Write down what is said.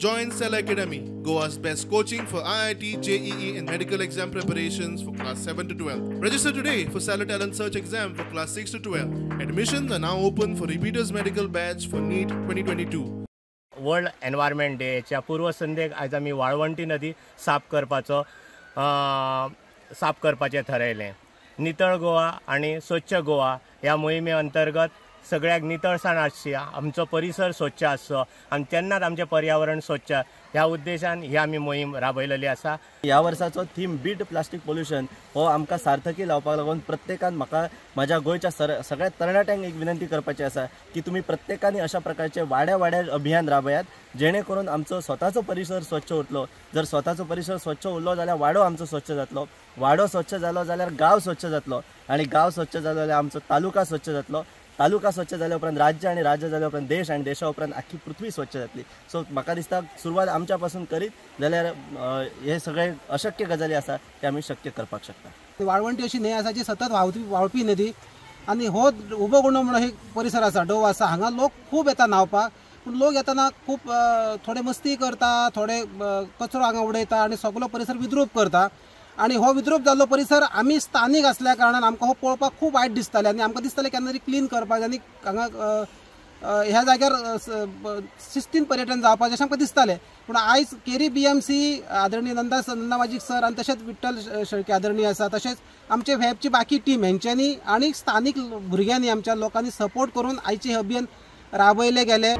Join Cell Academy, Goa's best coaching for IIT, JEE and medical exam preparations for class 7 to 12. Register today for Stellar Talent Search exam for class 6 to 12. Admissions are now open for repeaters medical batch for NEET 2022. World environment डेच्या पूर्वसंध्येक आयज आमी वाळवंटी नदी साफ करपाचो साफ करपाचें थरयलें. नितळ गोवा आनी स्वच्छ गोवा ह्या मोहिमे अंतर्गत सगळ्याक नितळसाण आसची, आमचो परिसर स्वच्छ आसचो आनी तेन्नाच आमचें पर्यावरण स्वच्छ ह्या उद्देशान ही आमी मोहीम राबयलेली आसा. ह्या वर्साचो थीम बीट प्लास्टीक पोल्युशन हो आमकां सार्थकी लावपाक लागून प्रत्येकान म्हाका म्हाज्या गोंयच्या सगळ्या तरणाट्यांक एक विनंती करपाची आसा की तुमी प्रत्येकान अशा प्रकारचे वाड्या वाड्यार अभियान राबयात जेणे करून आमचो स्वताचो परिसर स्वच्छ उरतलो. जर स्वताचो परिसर स्वच्छ उरलो जाल्यार वाडो आमचो स्वच्छ जातलो, वाडो स्वच्छ जालो जाल्यार गांव स्वच्छ जातलो आनी गांव स्वच्छ जालो जाल्यार आमचो तालुका स्वच्छ जातलो, तालुका स्वच्छ जाल्या उपरांत राज्य आनी राज्य जाल्या उपरांत देश आनी देशा उपरांत आख्खी पृथ्वी स्वच्छ जातली. सो म्हाका दिसता सुरवात आमच्या पासून करीत जाल्यार हे सगळे अशक्य गजाली आसा ते आमी शक्य करपाक शकता. वाळवंटी अशी न्हंय आसा जी सतत व्हांवपी नदी आनी हो उबो गुंडो म्हणून एक परिसर आसा, डोव आसा, हांगा लोक खूब येता न्हांवपाक. पूण लोक येतना खूब थोडे मस्ती करता, थोडे कचरो हांगा उडयता आनी सगलो परिसर विद्रूप करता. आनी हो विद्रूप जाल्लो परिसर आमी स्थानीक आसल्या कारणान आमकां हो पळोवपाक खूब वायट दिसतालें आनी आमकां दिसतालें केन्ना तरी क्लीन करपाक जाय आनी हांगा ह्या जाग्यार शिस्तीन पर्यटन जावपाचें अशें आमकां दिसतालें. पूण आयज केरी BMC आदरणीय नंदा वाजीक सर आनी तशेंच विठ्ठल शेळके आदरणीय आसा, तशेंच आमचे व्हॅपची बाकी टीम हेंच्यांनी आनी स्थानीक भुरग्यांनी आमच्या लोकांनी सपोर्ट करून आयचें अभियान राबयलें गेलें.